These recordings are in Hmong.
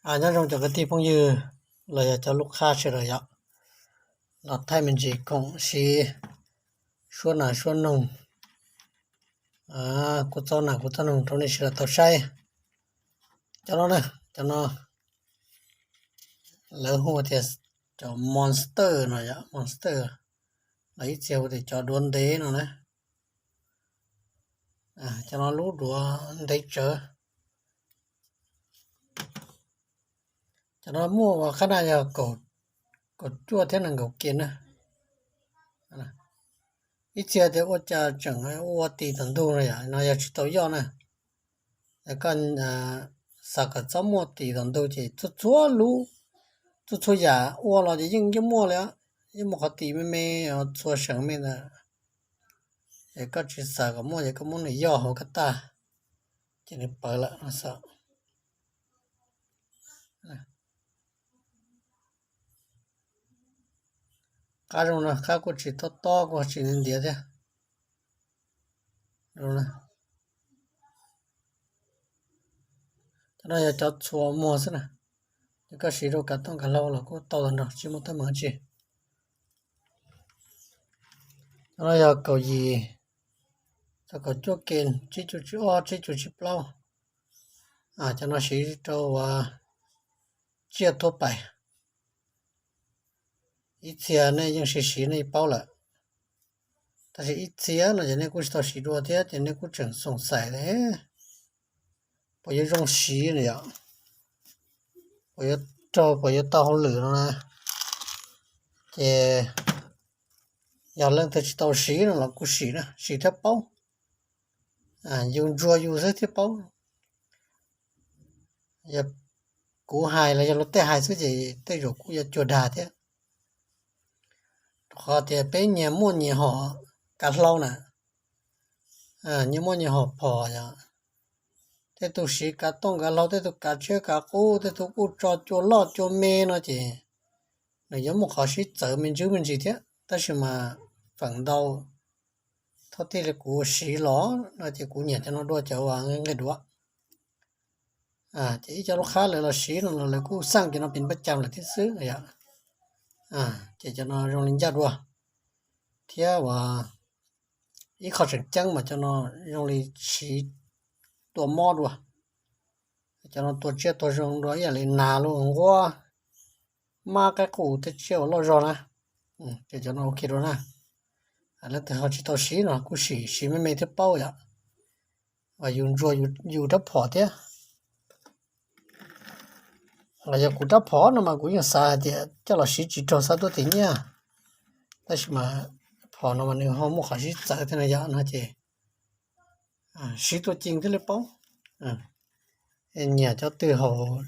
Nyob zoo cov kwv tij phooj ywg los yog cov lub qhab sawv daws yom, los thaij me ntsis khoom siv suab nas suab noog, kuv txob nas kuv txob noog rau nej sawv daws tau saib. Cov no na, cov no lawv hu tias cov monster no yom, monster, los ib txhia hu tias cov duav ntev no na. Cov no lub duav ntev tsawv. Cov no muaj ua qhab naj yog kaum cuaj thiab nees nkaum ke na. Ib txhia tias ua cas tseem ua tis tom ntug no yom, no yog tsis tau yoj na. Koj xav kom txhob muaj tis tom ntug ces txhua txhua lub, txhua txhua yam ua los ces yeej yeej muaj li, yeej muaj qhov tis me me txhua seem me ntawd. Es koj tsis xav kom muaj ces koj muab nws yoj hauv kab taj ces nws pawv lawm no xwb. Qab zoo no, qab kuj tsis tob tob kuj tsis ntiav ntiav thiab. Cov no yog cov txhua muag xwb na, ces koj siv rau kav tooj kav hlau los kuj tau tag nrho, tsis muaj teeb meem tsi. Cov no yog kaum yim, cov kaum cuaj ke, tsib cuv tsib ob, tsib cuv tsib plaub. Cov no siv rau ua tsiaj tuab pais. Ib txhia nej yeej siv siv nej paub lawm, tab sis ib txhia no ces nej kuj tsis tau siv dua thiab ces nej kuj tseem xoom xais tias puas yuav zoo siv no yom, puas yuav raug puas yuav tau hauj lwm no na. Ces yog leej twg tsis tau siv no los kuj sim na, sim thiab paub. Yus ntsuas yus xwb thiaj paub. Yog kuv hais los yog luag tej hais xwb ces tej zaum kuj yuav cuag dag thiab. Rau qhov tias peb nyias muaj nyias hom kav hlau na, nyias muaj nyias hom phom yom. Tej tug siv kav tooj kav hlau, tej tug kav tshiab kav qub, tej tug kuj tso cua loj cua me no ces nws yuav muaj qhov sib txawv me ntsis me ntsis thiab, tab sis mas feem ntau thaum twg li kuv siv los no ces kuv nyiam cov no dua cov uas nqaij duav. Ces ib co lub qhab lawv los siv no los lawv kuj xaj cov no pes npaj cam lawm thiab xwb yom. Ces cov no zoo li ncaj dua, thiab uas ib qho tseem ceeb mas cov no zoo li siv tua mob dua. Cov no tua tsiaj tua zoo dua ib yam li nas, lub nquab, mab, qaib qus tej tsiaj uas loj zog na. Ces cov no ok dua na. Leej twg ho tsis tau siv no kuj sim siv me me thiaj paub yom. Yus ntsuas yus rab phom thiab. Yog kuv rab phom no mas kuv yeej xav hais tias coj los siv tsis raug xav tuaj tim nyiaj, tab sis mas phom no mas nws ho muaj qhov sib txawv thiab no yom no ces siv tuaj ceev thiaj li paub. Nyiam cov twg haum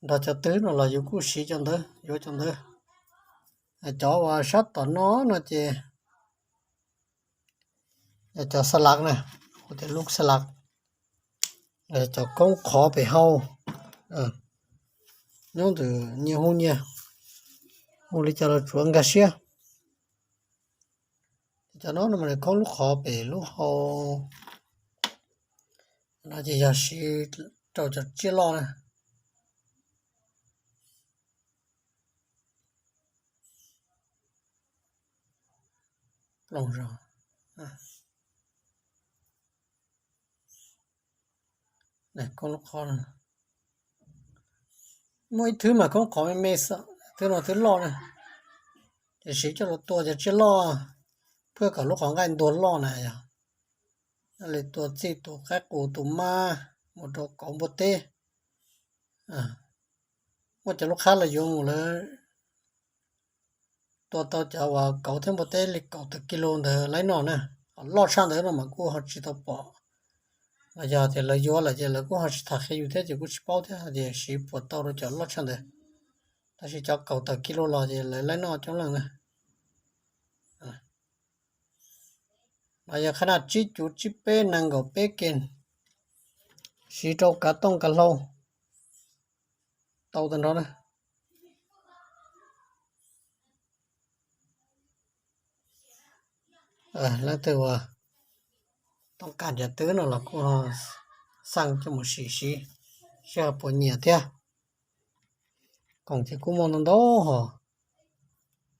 nrog cov twg no los yus kuj siv cov ntawd, yuav cov ntawd. Cov uas sab tom no no ces cov xa lav na, hu tias lub xa lav, cov koob qhov pem hau, nyob ntawm nyias hu nyias, hu li cas los tsuav nkag siab. Cov no no mas koob lub qhov pem lub hau no ces yog siv rau cov tsiaj loj na. Plooj zog. Koob lub qhov, muaj ib thwb mas koob qhov me me xwb, thwb no thwb loj na, ces siv coj los tua cov tsiaj loj, phwj kom lub qhov nqaij ntuag loj na yog. Li tua txij tus qaib qus tus mab mus rau kauv npua teb. Muaj cov lub qhab los yuav mus lawv tua tau cov uas kauv thiab npua teb li kaum tawm kis lus ntawd laib noj na. Ho loj tshaj ntawd no mas kuj ho tsis tau pom, los yog tias lawv yuav lawm ces lawv kuj ho tsis tham qhia yus thiab ces kuj tsis paub thiab tias siv puas tau rau cov loj tshaj ntawd. Tab sis cov kaum tawm kis lus los ces lawv laib noj coob leej na. Los yog qhab naj tsib cuv tsib peb nees nkaum peb ke, siv rau kav tooj kav hlau tau tag nrho na. Leej twg uas toob kas cov twb no los kuj xaj coj mus sim siv, seb ho puas nyiam thiab. Khoom ces kuj muaj ntau ntau hos,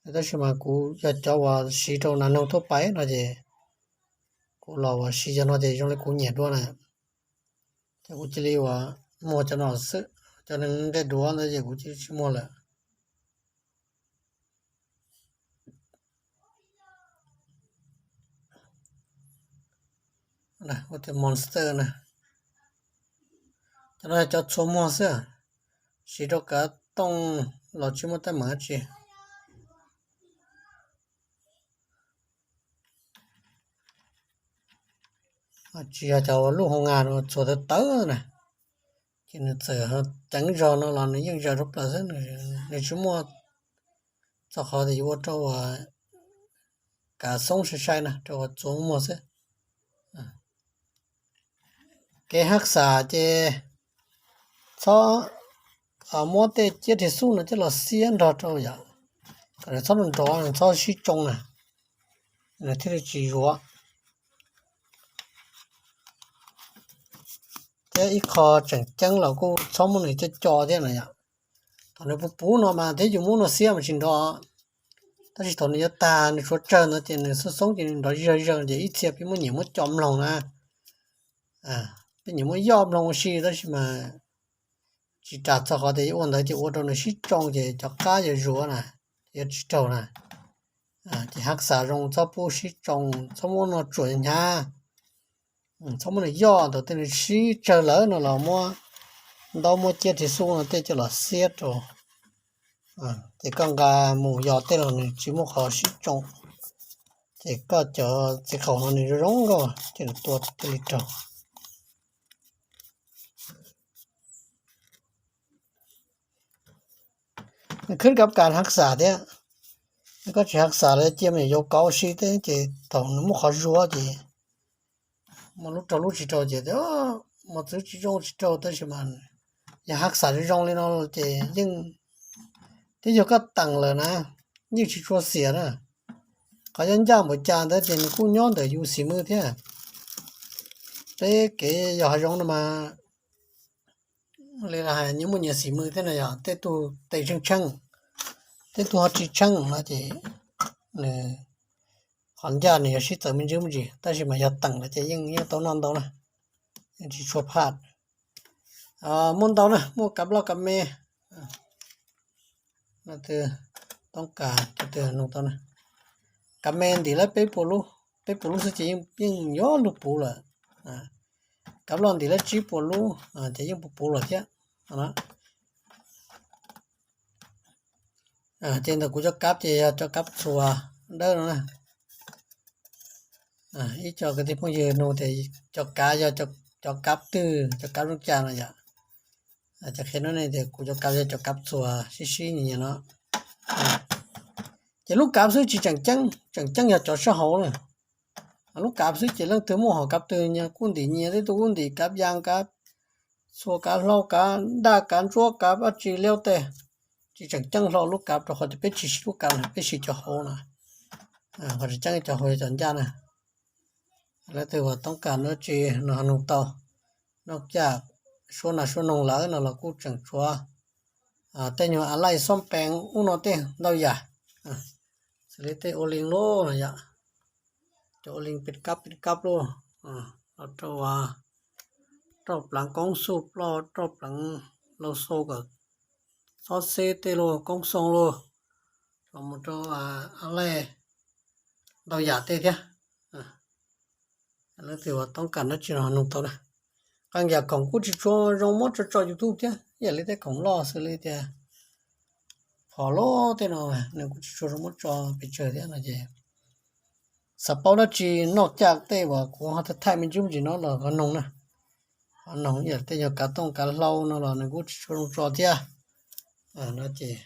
tab sis mas kuv yog cov uas siv rau nas noog tuaj pais no ces kuv los uas siv cov no ces zoo li kuv nyiam dua na. Ces kuv cia li uas muag cov no xwb, cov neeg nqaij duav ntawd ces kuv cia li tsis muag lawm. Ua tias monster na. Cov no yog cov txhua muag xwb, siv rau kav tooj los tsis muaj teeb meem dab tsi. Tsis yog cov lub hoo nga no txhua tawv tawv na, ces nws txawm ceev zog no los nws yeej zaws rau plaws xwb, nws tsis muaj txog qhov tias yuav ua rau uas kav xoob sai sai na, rau uas txua muag xwb. Kev haj xam ces txhob muab tej ciab dhia xub no coj los xiab nrog rau yom, kom nws txhob nrov nrov, nws txhob sib tsoo na, nws thiaj li tsis zuav. Thiab ib qho tseem ceeb los kuj txhob muab nws co co thiab na yom. Thaum nws puv puv no mas thiab yus muab no xiab mas tsis nrov, tab sis thaum nws yuav tag nws tshuav tsawg ntawd ces nws xoob xoob ces nws nrov zig zog zog ces ib txhia peb muab nyiam muab co mloog na. Peb nyiam muab yoj mloog ua si tab sis mas tsis ras txog qhov tias yuav ua ntawd ces ua rau nws sib tsoo ces cov qab yuav zuav na, yuav tsis raug na. Ces haj xam zoo txhob pub sib tsoo, txhob muab no tsuam hnyav, txhob muab nws yoj ntawm tej nws sib tsawg lawm no los muab ntaub muab ciab dhia xub no tej coj los xiab rau. Ces koj nqa mus yos tej los nws tsis muaj qhov sib tsoo, ces koj cov txiv qaum no nws zoo zoo nkauj ces nws tua thiaj li raug. Nws khwb kab kas haj xam thiab, koj tsis haj xam lawv cia me nyuam yaus kauv si thiab ces thaum nws muaj qhov zuav ces muaj lub raug lub tsis raug ces mos txwv tsis zoo tsis raug tab sis mas yog haj xam zoo zoo li no ces yeej, twb yog koj teem lawm na, yeej tsis tshua xiam na. Qhov yob ncaj npaum cas ntawd ces nws kuj nyob ntawm yus xim mws thiab. Peb kev yos hav zoov no mas li hais nyias muaj nyias xim mws thiab no yog tej tug tes tsheej tsheej, tej tug ho tsis tsheej no ces nws qhov ncaj nws yog sib txawv me ntsis me ntsis tab sis mas yog teem lawm ces yeej yeej tau noj ntau na, yeej tsis tshua phaj. Muaj ntau na, muaj kav loj kav me. Toob kas, toob kas no tau na, kav me ntim lawv peb puas lub, peb puas lub xwb ces yeej yuav luag puv lawm. Kav loj ntim lawv tsib puas lub ces yeej puv puv lawm thiab. Ces ntawm kuv cov kav ces yog cov kav txhuas dawb no na. Ib co kwv tij phooj ywg nug tias cov kav yog cov kav twg, cov kav zoo cas no yom. Ces qhia no ne tias kuv cov kav yog cov kav txhuas sib sib nyias nyias no. Ces lub kav xwb tsis tseem ceeb, tseem ceeb yog cov sab hauv na. Lub kav xwb ces leej twg muaj hom kav twg nyias kuj ntim nyias, tej tug kuj ntim kav yas, kav txhuas, kav hlau, kav daj, kav ntsuab, kav dab tsi liab tej, tsis tseem ceeb hlo lub kav rau qhov tias peb tsis siv lub kav, peb siv cov hauv na. Qhov tseem ceeb cov hauv yog cov ncaj na. Leej twg uas toob kas dab tsi no nug tau, noj caj suab nas suab noog lawm no los kuj tseem tshuav tej nyuag a laij xob pees ub no tej ntau yam, xws li tej ua li lub yom, cov ua li pes kab pes kab lub, los rau rauj pleev koob xuj ploj, rauj pleev lau xau kom xob xeb tej lub koob xoo lub, los mus rau a laij ntau yam tej thiab. Leej twg uas toob kas dab tsi no nug tau na. Qee yam khoom kuj tsis tshua zoo muab tso tso YouTube thiab, yam li tej khoom loj xws li tias phom loj tej no nws kuj tsis tshua zoo muab tso pes tsawg thiab no ces xav paub dab tsi noj caj tej uas kuv ho thaij thaij me ntsis me ntsis no los ho noog na. Ho noog yam tej nyuag kav tooj kav hlau no los nws kuj tsis tshua zoo tso thiab. No ces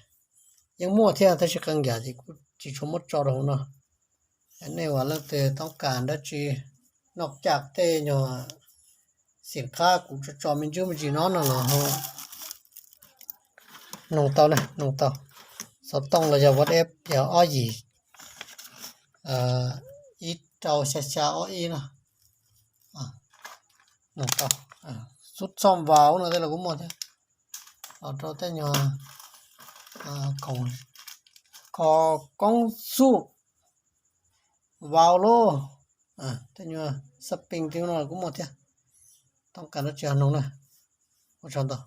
yeej muaj thiab tab sis qee yam ces kuj tsis tshua muab tso rau hauv no. Nej uas leej twg toob kas dab tsi noj caj tej nyuag xim qhab kuv tso tso me ntsis me ntsis no no los ho noog tau na, noog tau. Xov tooj los yog WhatsApp yog ob yim ib rau xya xya ob ib no. Noog tau. Xub txhooj vas ub no tej los kuj muaj thiab. Los rau tej nyuag Kho koob xuj vau lauj. Tej nyuag xab pees tej no kuj muaj thiab. Toob kas dab tsi ho noog na. Ua tsaug ntau.